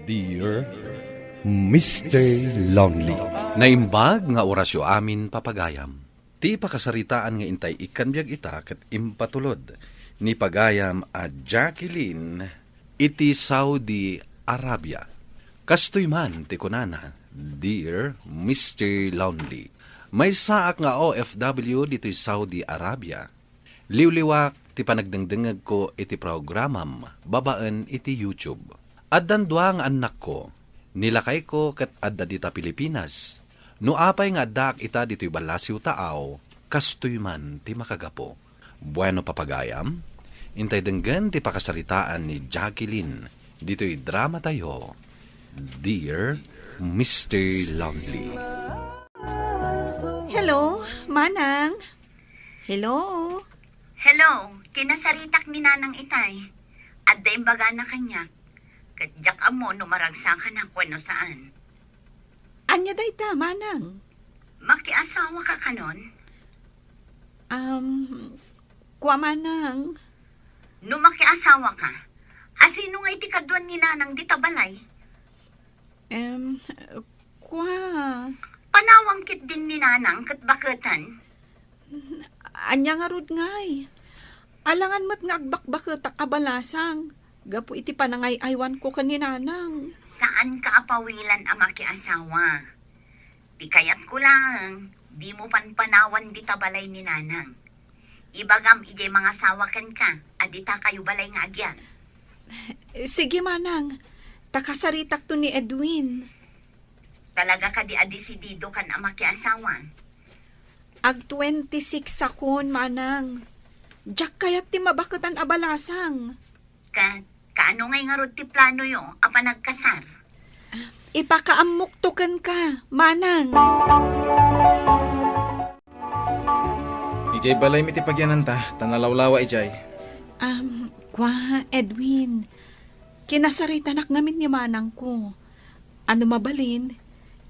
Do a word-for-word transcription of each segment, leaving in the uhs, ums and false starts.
Dear Mister Lonely. Naimbag nga orasyo amin, papagayam. Ti pakasaritaan nga intay ikkan biag ita ket impatulod ni pagayam a Jacqueline iti Saudi Arabia. Kastoy man ti kunana, Dear Mister Lonely, maysaak nga O F W ditoy Saudi Arabia. Liwliwak ti panagdengdengngegko iti programam babaen iti YouTube. Addan dua nga annakko, ni lakayko ket adda dita Pilipinas. No apay nga addaak ita ditoy ballasiw taaw, kastoy man ti makagapu. Bueno, papagayam, intay denggen ti pakasaritaan ni Jacqueline ditoy dramatayo, Dear Mister Lonely. Hello, Manang. Hello. Hello, kinasaritak ni Nanang itay. Adda imbagana kaniak. Ket diak ammo no maragsakanak wenno saan. Ania dayta, Manang? Makiasawa ka kanon? Um, kua, Manang. No makiasawa ka, asino nga iti kaduan ni Nanang dita balay? Em, kua. Panawam ketdin ni Nanang ket baketen. Ania ngarud ngay? Alangan met nga agbakbaketak a balasang gapu iti panangay-aywanko ken ni Nanang. Saanka a pawilan a makiasawa. Ti kayatko laeng, dimo panpanawan dita balay ni Nanang. Ibagam idiay mangasawa kenka a ditakayo balay nga agyan. Sige, Manang. Ta kasaritakto ni Edwin. Talaga kadi a desididokan a makiasawa? Ag twenty-six sakon, Manang. Diak kayat ti mabaketan a balasang. Ket, kaano ngay ngarud ti planoyo a panagkasar? Ipakaammokto kenka, Manang. Idiay balaymi ti pagyananta, ta nalawlawa idiay. Um, kua, Edwin, kinasaritanak ngamin ni Manangko. Ano mabalin,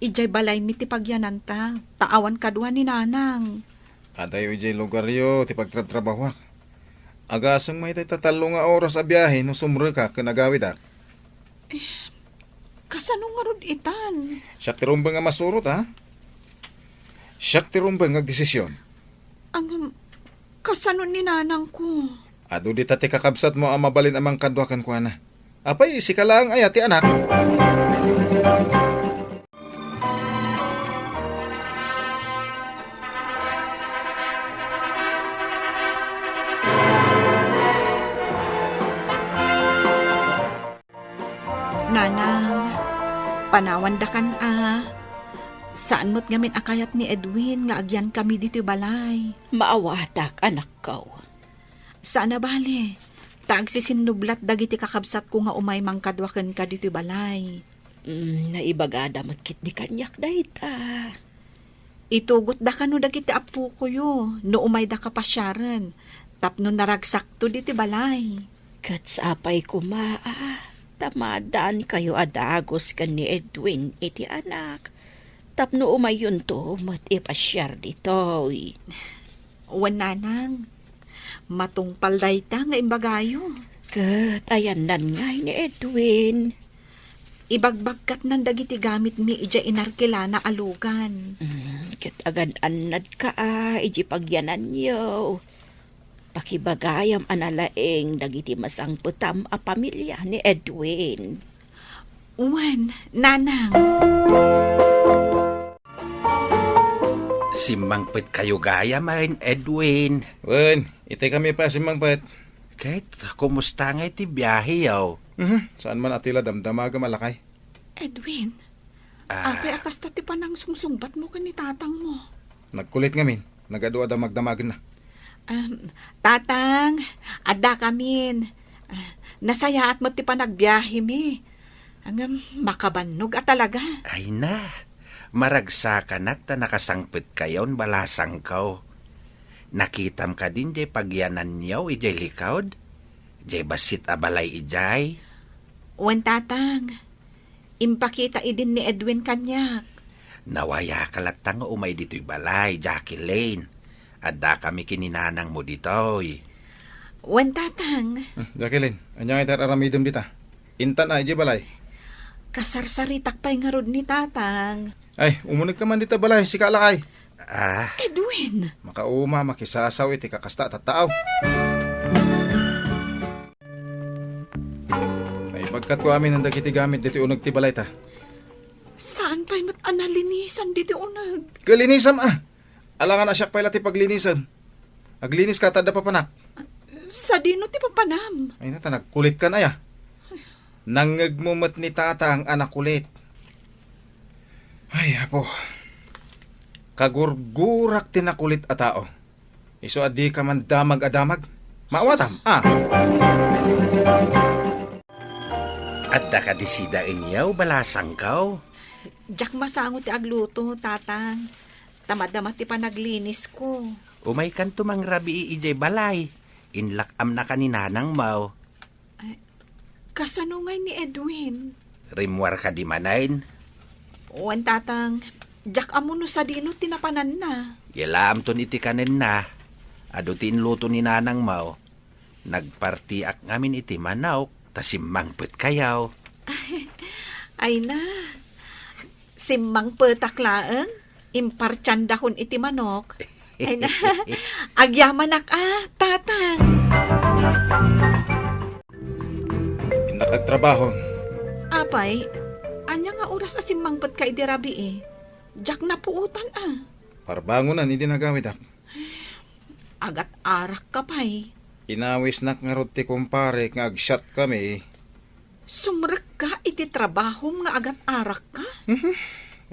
idiay balaymi ti pagyananta, ta awan kadua ni Nanang. Adayo idiay lugaryo ti pagtrabtrabahoak. Agasem mayta ta tallo nga oras a biahe no sumreka ken agawidak. Kasano ngarud itan? Siak ti rumbeng a masurot, ha? Siak ti rumbeng nga agdesisyon. Ang, kasano ni Nanangko? Adu dita ti kakabsatmo a mabalin a mangkadua kenkuana. Apay, sika laeng aya ti anak? Nanang, panawandakan a. Saan met ngamin a kayat ni Edwin nga agyankami ditoy balay. Maawatak, anakko. Saan a bale, ta agsisinnublat dagiti kakabsatko nga umay mangkadua kenka ditoy balay. Mm, naibagada met ketdi kaniak dayta. Itugotda kano dagiti appokoyo no umayda kapasiaren tapno naragsakto ditoy balay. Ket sapay koma a ta maaddaankayo a dagus ken ni Edwin iti anak tapno umayyonto met ipasiar ditoy. Wen, Nanang, matungpal dayta nga imbagayo. Ket ayannan ngay ni Edwin? Ibagbagkatnan dagiti gamitmi idiay inarkilana a lugan. Mm, ket agan-annadka a idiay pagyananyo. Pakibagayam a nalaing dagiti masangpetam a pamilia ni Edwin. Wen, Nanang. Simmangpetkayo gayam, Edwin. Wen, itay kami pay a simmangpet. Ket, kumusta ngay ti biaheyo? Mhm, saan man a ti la damdamagem a lakay. Edwin, Ah. apay a kasta ti panangsungsungbatmo ken ni tatangmo? Nagkulit ngamin, nagadu a damagdamagenna. Um, Tatang, adda kamin. Ah, nasayaat met ti panagbiahemi. Ngem, makabannog a talaga. Ay na, maragsakanak ta nakasangpetkayon balasangko. Nakitam kadin jay pagyananyo idiay likod? Jay bassit a balay idiay? Wen, Tatang. Impakita idin ni Edwin kaniak. Nawayaka latta nga umay ditoy balay, Jacqueline. Adda kami ken ni nanangmo ditoy. Wen, Tatang. Hmm, Jacqueline, ania nga iti ar-aramidem dita? Intan a, idiay balay? Kasarsaritak pay ngarud ni Tatang. Ay, umunegka man dita balay, sika lakay. Ah, Edwin! Makauma, makisasaw iti kakasta a tattao. Naibagkatko amin dagiti gamit ditoy uneg ti balayta. Saan pay met a nalinisan ditoy uneg? Kalinisam, ah! Alangan a siak pay la ti paglinisem. Agliniska ta adda papanak. Sadino ti papanam? Ay na, ta nagkulitkan aya. Nangngegmo met ni Tatang a nakulit. Ay, Apo. Kagurgurak ti nakulit a tao. Isu a dika man damag a damag. Maawatam, ah. Adda kadi sida inyaw, balasangkaw? Diak masango ti agluto, Tatang. Ta madama ti panaglinisko. Umaykanto mangrabii idiay balay. Inlak-amnaka ni nanangmo. Ay, kasano ngay ni Edwin? Rimmuar kadi manen? Wen, Tatang. Diak ammo no sadino ti napananna. Yalaamton iti kanenna. Adu ti inluto ni nanangmo. Nagpartiak ngamin iti manok, ta simmangpetkayo. Ay na, simmangpetak laeng, impartiandakon iti manok. Ay na, agyamanak a, Tatang. Innak agtrabaho. Apay, ania nga oras a simmangpetka idi rabii? Diak napuotan a. Parbangonan idi nagawidak. Agat-arakka pay. Inawisnak ngarud ti kumparek nga agsiatkami. Sumrekka iti trabahom nga agat-arakka? Mhm.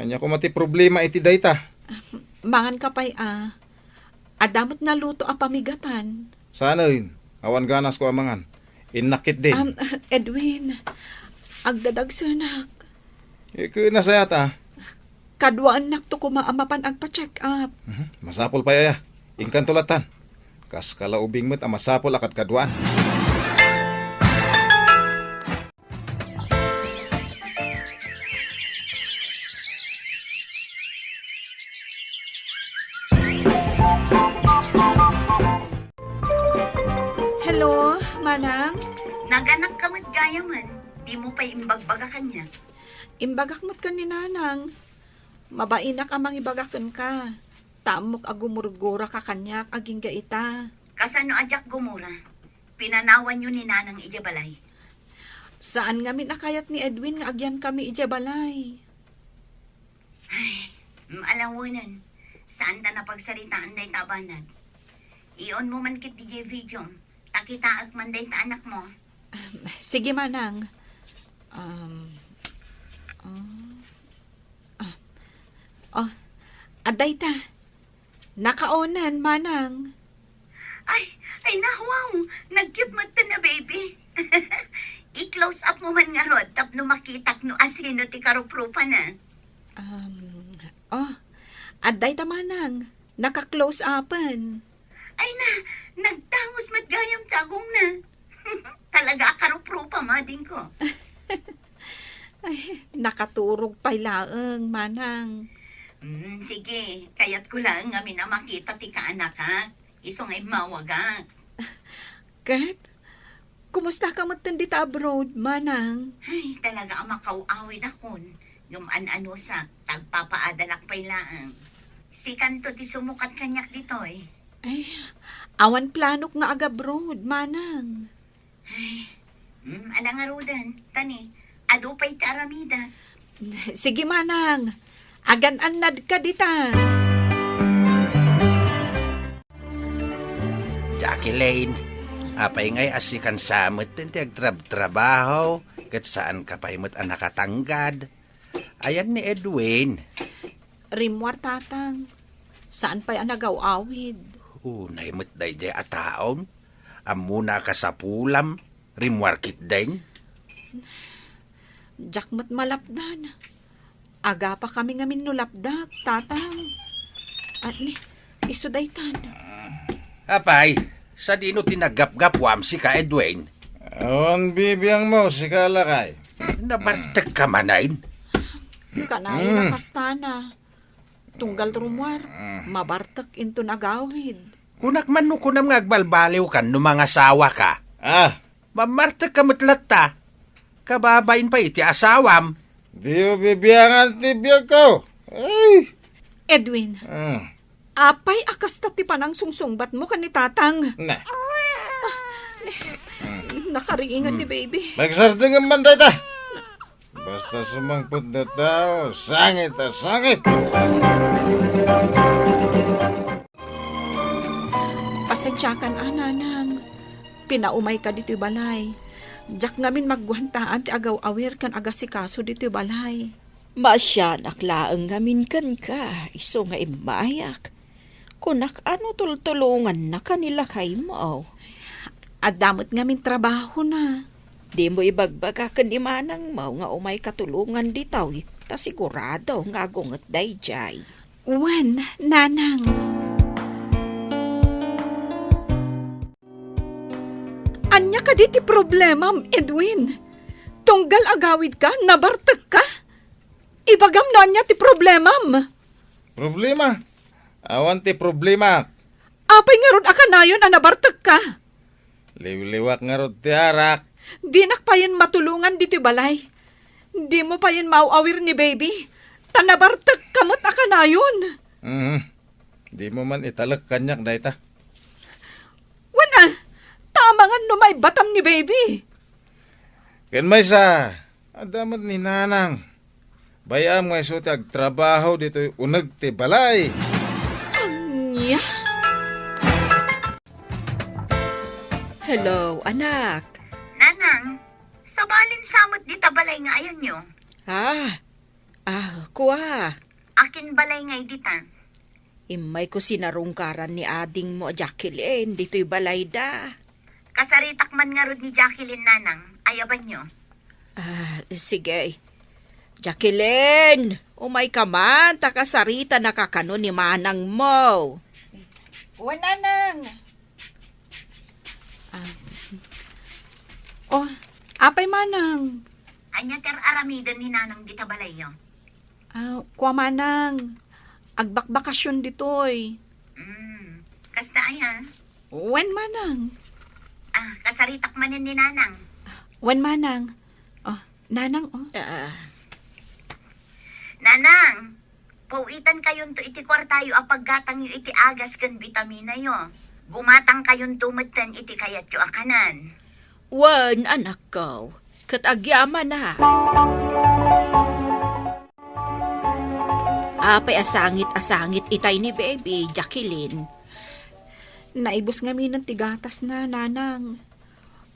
Ania koma ti problema iti dayta? Manganka pay a. Adda met naluto a pamigatan. Saanen, awan ganasko a mangan. Innak ketdin. Am, Edwin, agdadagsenak. Ket nasayat a. Kaduaennakto koma a mapan agpa-check up. Mhm. Masapul pay aya. Inkanto lattan. Kas kalaubing met a masapul a kadkaduaan. Hello, Manang? Naganakka met gayamen. Dimo pay imbagbaga kaniak. Imbagak met ken ni Nanang. Mabainak a mangibaga kenka. Ta ammok a gumurguraka kaniak agingga ita. Kasano a diak gumura? Pinanawanyo ni Nanang idiay balay. Saan ngamin a kayat ni Edwin nga agyankami idiay balay. Ay, mm, alawenen. Saanta napagsaritaan dayta a banag. Iunmo man ketdi diay video. Ta kitaek man dayta anakmo. Sige, Manang. Um, um, ah. Oh, adda ita. Nakaonen, Manang. Ay, ay, na, wow! Nag-cute met ten a baby. I-close up mo man ngarud tapno makitak no asino ti karuprupana. Um, oh, adda ita, Manang. Naka-close upen. Ay na, nagtangos met gayam ti agongna. Talaga a karuprupam, adingko. Ay, nakaturog pay laeng, Manang. Mm, sige, kayatko laeng ngamin a makita ti kaanakak. Isu nga immawagak. Ket, kumustaka metten dita abroad, Manang? Ay, talaga a makaw-awidakon. Ngem an-anusak, ta agpapaadalak pay laeng. Sikanto ti sumukat kaniak ditoy. Ay, awan planok nga agabroad, Manang. Ay, mm, ala ngaruden, tani, adu pay ti aramida. Sige, Manang. Agan-annadka dita. Jacqueline, apay ngay a sikan sa met ti agtrabtrabaho, ket saanka pay met a nakatanggad? Ayan ni Edwin. Rimmuar, Tatang. Saan pay a nagaw-awid. Unay met daydiay a taon. Ammona a kasapulam. Rimmuar ketdin. Diak met malapdan. Agapakami ngamin no lapdak, Tatang. At ni, isu daytan. Apay, sadino ti naggapgapuam, sika, Edwin? Awan bibiangmo, sika, lakay. Nabartekka manen? Kanayon a kastana. Tunggal rummuar, mabartek inton agawid. Kunak man no kunam nga agbalbaliwkan no mangasawaka. Ah. Mamartekka met latta. Kababain pay iti asawam. Diyo bibiangan ti biagko. Ay! Edwin, Hmm. apay a kasta ti panangsungsungbatmo ken ni Tatang? Na. Nakariingan ni Baby. Magsardengem man dayta. Basta sumangpet a tao, sangit a sangit. Pasensiakan a, Nanang. Pinaumayka ditoy balay. Diak ngamin magguantaan ti agaw-awir ken agasikaso ditoy balay. Maasianak laeng ngamin kenka, isu nga immayak. Kunak a no tultulongannaka ni lakaymo. Adda met ngamin trabahona. Dimo ibagbaga ken ni manangmo nga umayka tulongan ditoy, ta sigurado nga agunget daydiay. Wen, Nanang. Ania kadi ti problemam, Edwin? Tunggal agawidka, nabartekka? Ibagam no ania ti problemam. Problema? Awan ti problema. Apay ngarud a kanayon a nabartekka? Liwliwak ngarud ti arak. Dinak payen matulongan ditoy balay. Dimo payen maaw-awir ni Baby. Ta nabartekka met a kanayon. Mhm. Dimo man italek kaniak dayta. Wen a, ta amangan no maibatam ni Baby. Ken maysa, adda met ni Nanang. Bay-am nga isu ti agtrabaho ditoy uneg ti balay. Ania? Hello, anak. Nanang, sabalin sa met dita balay nga ayanyo. Ah, ah, kua. Akin balay ngay dita? Immayko sinarungkaran ni adingmo a Jacqueline ditoy balayda. Kasaritak man ngarud ni Jacqueline, Nanang. Ayabanyo. Ah, sige. Jacqueline, umayka man, ta kasaritanaka kano ni manangmo. Wen, Nanang. Ah. Oh, apay, Manang? Ania ti ar-aramiden ni Nanang dita balayyo? Ah, kua, Manang. Agbakbakasyon ditoy. Mm, kasta aya? Wen, Manang. Ah, kasaritak manen ni Nanang. Wen, Manang. Oh, Nanang, oh. Ah. Nanang, paw-itankayonto iti kuartayo a paggatangyo iti agas ken bitaminayo. Gumatangkayonto metten iti kayatyo a kanan. Wen, anakko, ket agyamanak. Apay a sangit a sangit itay ni Baby, Jacqueline? Naibus ngaminen ti gatasna, Nanang.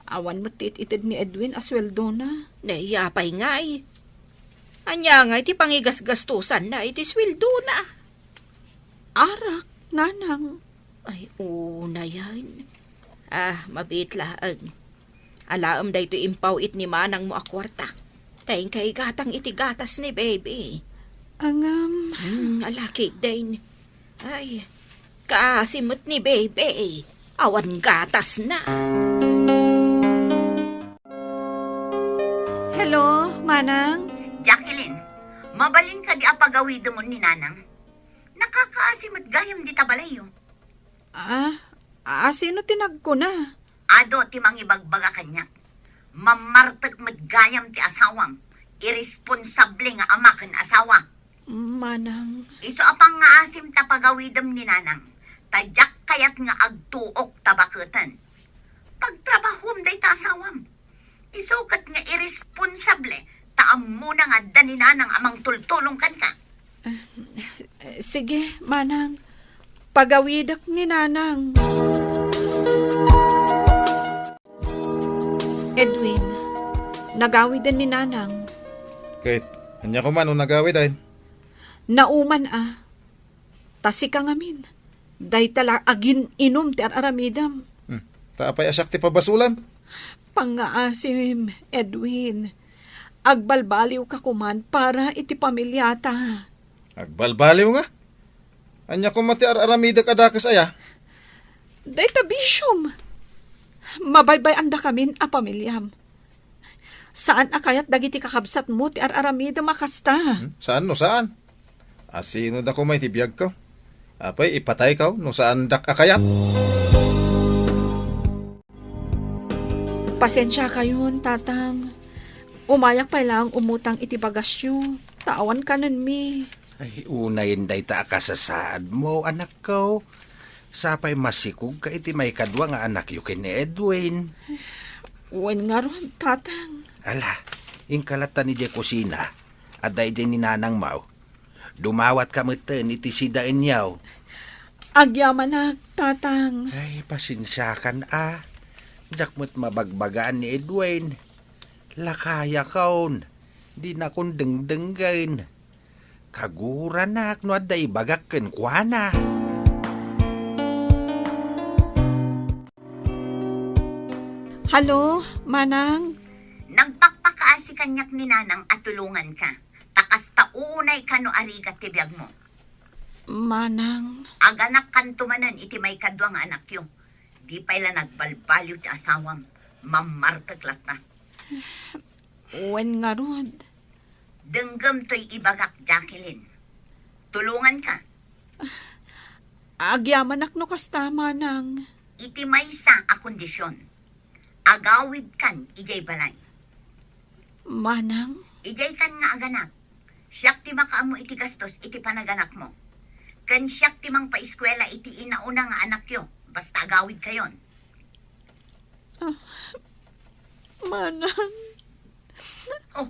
Awan met ti it-ited ni Edwin a sueldona. Nay, apay ngay? Ania ngay ti pangigasgastosanna iti sueldona? Arak, Nanang. Ay, unayen. Ah, mabiit laeng. Alaem daytoy impaw-it ni manangmo a kuarta. Ta inka igatang iti gatas ni Baby. Ngem. Hmm, alakiden. Ay, kaasi met ni Baby. Awan gatasna. Hello, Manang? Jacqueline, mabalin kadi a pagawidemon ni Nanang? Nakakaasi met gayam dita balayyo. Ah, a, sino ti nagkuna? Adu ti mangibagbaga kaniak. Mammartek met gayam ti asawam. Irresponsable nga ama ken asawa. Manang. Isu a pangngaasim ta pagawidem ni Nanang. Ta diak kayat nga agtuok ta baketen. Pagtrabahuem dayta asawam. Isu ket nga irresponsable, ta ammona nga adda ni Nanang a mangtultulong kenka. Ah, sige, Manang. Pagawidek ni Nanang. Edwin, nagawiden ni Nanang. Ket, ania koma no nagawiden? Nauman a. Ta sika ngamin, dayta la agin-inum ti ar-aramidem. Hmm. Ta apay a siak ti pabasolan? Pangngaasim, Edwin. Agbalbaliwka koman para iti pamiliata. Agbalbaliw nga? Ania koma ti ar-aramidek a dakes aya? Dayta bisiom. Mabaybay-andakamin a pamiliam. Saan a kayat dagiti kakabsatmo ti ar-aramidem a kasta. Hmm? Saan no saan? Asino da koma iti biagko? Apay, ipatayko no saandak a kayat. Pasensiakayon, Tatang. Umayak pay laeng umutang iti bagasyo, ta awan kanenmi. Ay, unayen dayta a kasasaadmo, anakko. Sapay masikogka iti maikadua nga anakyo ken ni Edwin. Wen ngarud, Tatang. Ala, inka latta idiay kusina. Adda idiay ni Nanangmo. Dumawatka metten iti sidaenyo. Agyamanak, Tatang. Ay, pasensiakan a. Diak met mabagbagaan ni Edwin. Lakayakon, dinakon dengdenggen. Kaguranak no adda ibagak kenkuana. Hallo, Manang? Nagpakpakaasi kaniak ni Nanang a tulonganka, ta kasta unay kano a rigat ti biagmo. Manang. Aganakkanto manen iti maikadua nga anakyo. Di pay la nagbalbaliw ti asawam. Mammartek latta. Wen ngarud. Denggem toy ibagak, Jacqueline. Tulonganka. Agyamanak no kasta, Manang. Iti maysa a kondision, agawidkan idiay balay. Manang? Idiaykan nga aganak. Siak ti makaammo iti gastos iti panaganakmo. Ken siak ti mangpaeskuela iti inauna nga anakyo, basta agawidkayon. Ah, Manang. Oh,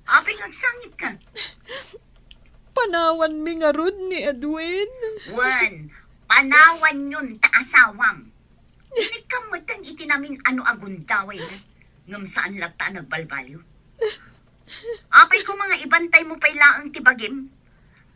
apay nga agsangitka? Panawanmi ngarud ni Edwin. Wen, panawanyon ta asawam. Inikkam metten iti namin-ano a gundaway, ngem saan latta a nagbalbaliw. Apay koma nga ibantaymo pay laeng ti bagim,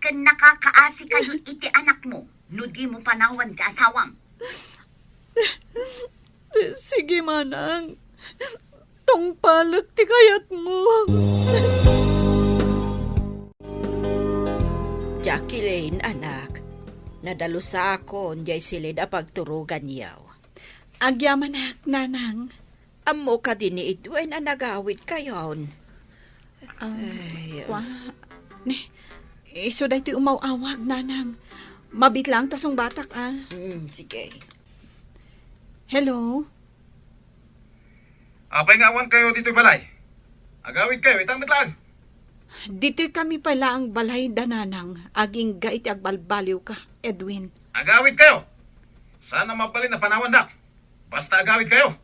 ken nakakaasikayo iti anakmo no dimo panawan ti asawam. Sige, Manang. Tungpalek ti kayatmo. Jacqueline, anak, nadalus a akon diay silid a pagturoganyo. Agyamanak, Nanang. Ammo kadi ni Edwin a nagawidkayon? Ah, ay, kua-, ne, isu daytoy umaw-awag, Nanang. Mabiit laeng ta sungbatak, ah. Mm, sige. Hello? Apay nga awankayo ditoy balay? Agawidkayo, ita met laeng. Ditoy kami pay laeng balay da Nanang, agingga iti agbalbaliwka, Edwin. Agawidkayo! Saan a mabalin a panawandak. Basta agawidkayo.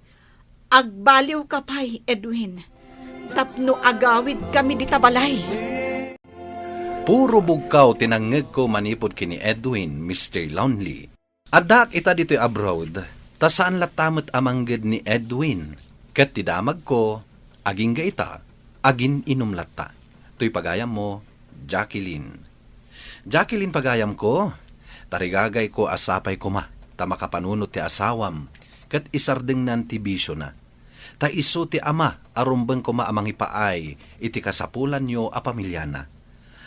Agbaliwka pay, Edwin. Tapno agawidkami dita balay. Puro bugkaw ti nangngegko manipud ken ni Edwin, Mister Lonely. Addaak ita ditoy abroad, ta saan latta met a mangged ni Edwin, ket ti damagko, agingga ita, agin-inum latta. Toy pagayammo, Jacqueline. Jacqueline, pagayamko, tarigagayko a sapay koma ta makapanunot ti asawam ket isardengnan ti bisiona. Ta isu ti ama a rumbeng koma a mangipaay iti kasapulanyo a pamiliana.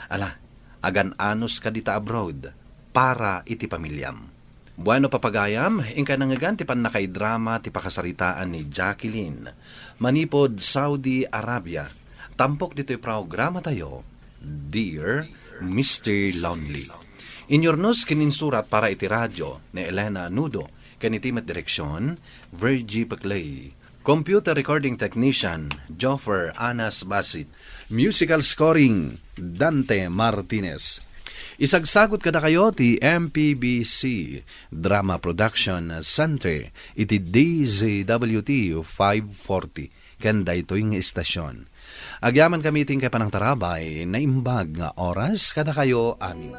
Ala, agan-anos ka dita abroad para iti pamiliam. Bueno, papagayam, inka nangngegan ti pannakaidrama ti pakasaritaan ni Jacqueline manipud Saudi Arabia, tampok ditoy programatayo, Dear Mister Lonely. Inyurnos ken insurat para iti radio ni Elena Nudo, ken iti met direksyon, Virgie Peclay. Computer recording technician, Joffer Anas Basit. Musical scoring, Dante Martinez. Isagsagut kadakayo ti M P B C Drama Production Center iti D Z W T five forty ken daytoy nga istasyon. Agyamankami iti inkay panangtarabay, naimbag nga oras kadakayo amin.